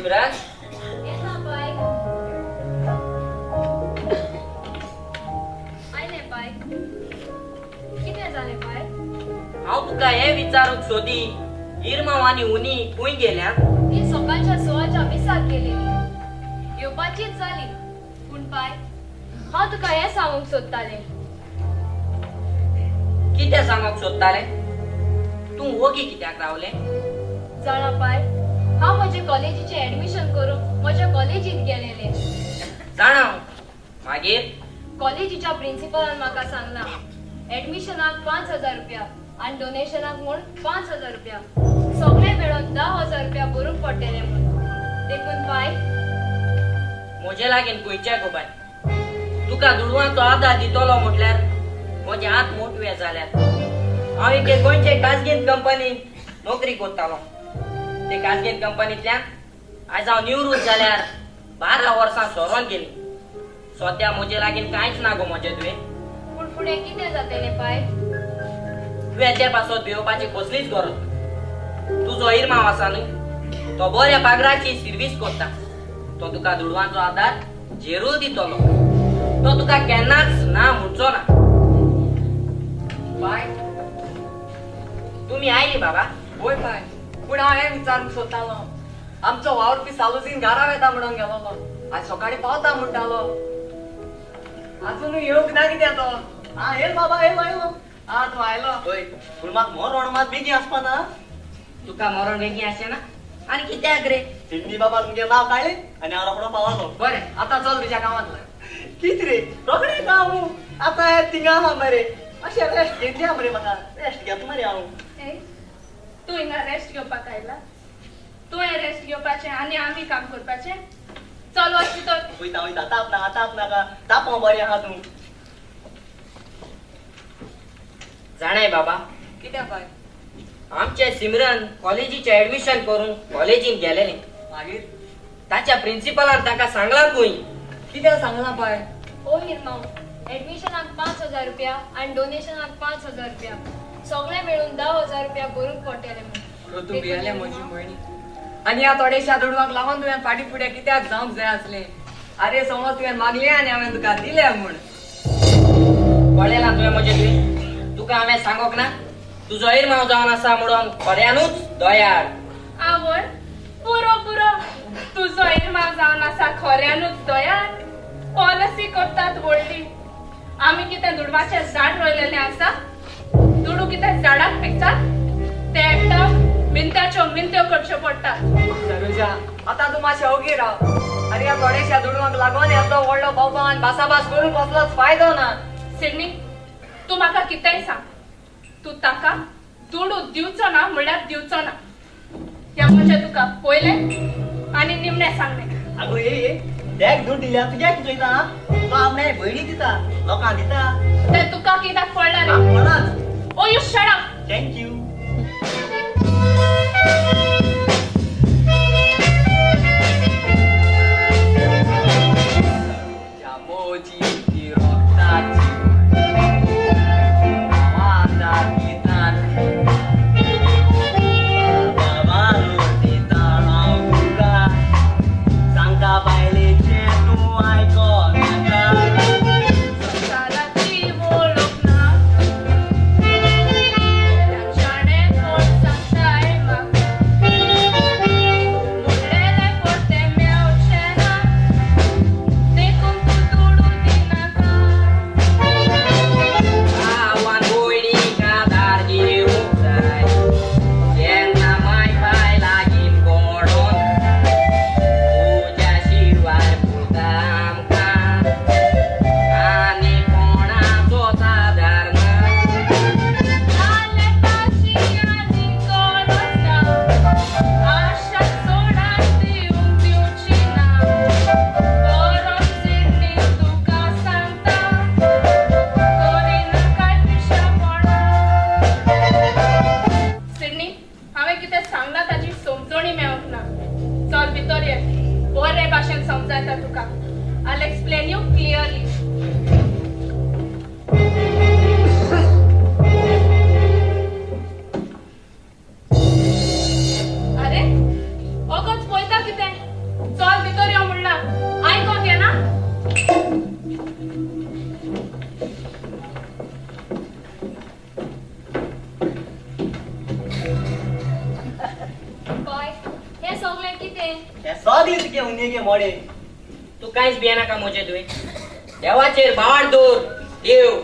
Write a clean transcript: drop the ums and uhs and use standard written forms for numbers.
सिमरन? येता पाय. आयलें पाय. कितें जालें पाय? हांव तुका हें विचारूंक सोदी, इरमांव आनी उनी खंय गेल्या? ती सकाळच्या 6च्या मिसाक गेलेली, येवपाचीच जाली. पूण पाय, हांव तुका हें सांगूंक सोदतालें. कितें सांगूंक सोदतालें? तूं वोगी कित्याक रावलें? जाणा पाय, हांव म्हजे कॉलेजीचें एडमिशन करूंक म्हज्या कॉलेजींत गेलेलें. जाणा. मागीर? कॉलेजीच्या प्रिंसिपलान म्हाका सांगलां, एडमिशनाक 5,000 रुपया आनी डोनेशनाक म्हूण 5,000 रुपया, सगळे मेळून 10,000 रुपया भरूंक पडटले म्हूण. देखून पाय, म्हजे लागीं खंयचे गो बाय, तुका दुडवांचो आदार दितलो म्हटल्यार म्हजे हात मोटवे जाल्यात. हांव एके गोंयचे खाजगी कंपनीत नोकरी करतालो. ते खाजगी कंपनींतल्यान आयज हांव निवृत्त जाल्यार 12 वर्सां सरोन गेली. सद्या म्हजे लागीं कांयच ना गो म्हजे तुवें. पूण फुडें कितें जातलें पाय? तुवें ते पासत भिवपाची कसलीच गरज ना. तुजो इरमांव आसा न्हय, तो बऱ्या पागराची सिर्वीस करता. तो तुका दुडवांचो आदार जेरूल दितलो. तो तुका केन्नाच ना म्हणचो ना. पाय, तुमी आयली बाबा? वय पाय, पूण हांव हें विचारूंक सोदतालो, आमचो वावुरपी सालुजीन घरा वेता म्हणून गेलोलो, आयज सकाळीं पावता म्हणटालो, आजुनूय येवंक ना कित्याक तो? आं येल बाबा, येलो येलो. आं तूं आयलो? हय, पूण म्हाका मरण मात बेगीन आसपा ना. तुका मरण बेगीन आसचें ना आनी कित्याक रे? सिडनी बाबा तुमगें नांव काडलें आनी हांव रोखडो पावलो. बरें, आतां चल तुज्या गांवांतल्यान. कित रे, रोखडें गांव? आतां थिंगा आहा मरे, अशें रेस्ट घेतल्या मरे, म्हाका रेस्ट घेता मरे हांव. तूं हिंगा रेस्ट घेवपाक आयला? तुवें रेस्ट घेवपाचें आनी आमी काम करपाचें? चल वच भितर. वयता वयता, ताप नाका, ताप नाका, तापों बरें आहा तूं. जाणाय बाबा? कित्याक पाय? आमचें सिमरन कॉलेजीचें एडमिशन करून कॉलेजींत गेलेलें. मागीर? ताच्या प्रिंसिपलान ताका सांगलां खंय. कित्याक सांगलां पाय? ओ इरमांव, एडमिशनाक 5,000 रुपया आनी डोनेशनाक 5,000 रुपया, सगळे मेळून 10,000 रुपया भरूंक पडटले म्हूण. तूं भियेलें म्हजी भयणी. आनी ह्या थोडेश्या दुडवांक लागून तुवें फाटीं फुडें कित्याक जावंक जाय आसलें? आरे समज तुवें मागलें आनी हांवें तुका दिलें म्हूण. पळयलां तुवें म्हजें? तुवें तुका हांवें सांगोंक ना तुजो इरमांव जावन आसा म्हणून खऱ्यानूच दयाळ. आवय, पुरो पुरो, तुजो इरमांव जावन आसा खऱ्यानूच दयाळ. पॉलिसी करतात व्हडली. आमी कितें दुडवाचें झाड रोयलेलें आसा? दुडू कितें झाडाक पिकतात? ते एकटा मिनत्याच्यो मिनत्यो करच्यो पडटा. सरोजा, आतां तूं मातशें ओगी राव. आरे ह्या थोडेश्या दुडवांक लागून येदो व्हडलो बोबान आनी भासाभास करून कसलोच फायदो ना. सिडनी, तूं म्हाका कितेंय सांग, तूं ताका दुडू दिवचो ना म्हणल्यार दिवचो ना. ह्या म्हजें तुका पयलें आनी निमणें सांगलें. आगो ये, देख दूड दिल्या तुज्या कितें चोयता? तो आपणे भयणी दिता, लोकांक दिता. तें तुका कित्याक पडलां रे? कोणाच. Oh you shut up. Thank you. संवसाराची वळख ना, कितें? हें सगळें तुगे उन्हें मोडे. तूं कांयच भियेनाका म्हजें तुवें. देवाचेर भार दवर. देव